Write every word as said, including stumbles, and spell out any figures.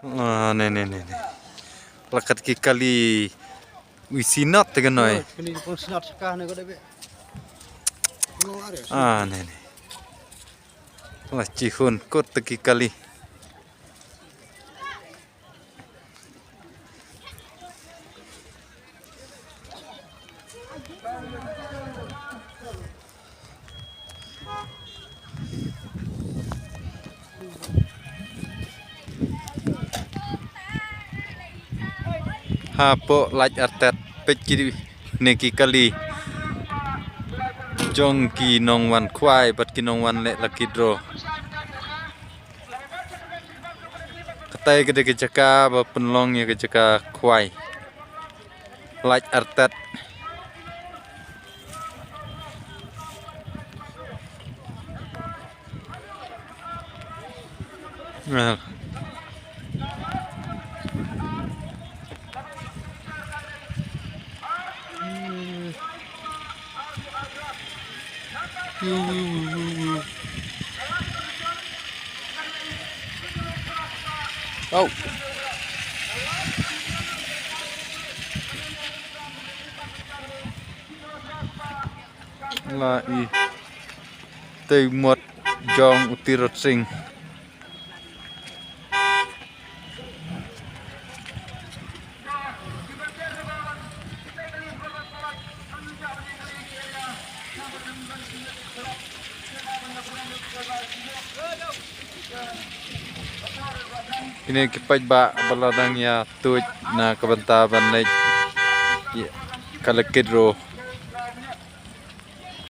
Ah, ne, ne, ne, ne. Lakat ki kali wi sinot te ka noi. Kani pun sinot saka ne ko debe. Ah, ne, ne. La chihun kot te ki kali. Hapoh Laitartet peit kine ki kali jong ki nongwan khwai bad ki nongwan leh lucky draw. Katai ka dei ka jaka ba pynlong ïa ka jaka khwai. Laitartet. Well. Oh. La i tei mot jong u Tirot Singh. Kine ki paidbah ba la dang ïa tuid na ka bynta ban leit ïa ka lucky draw.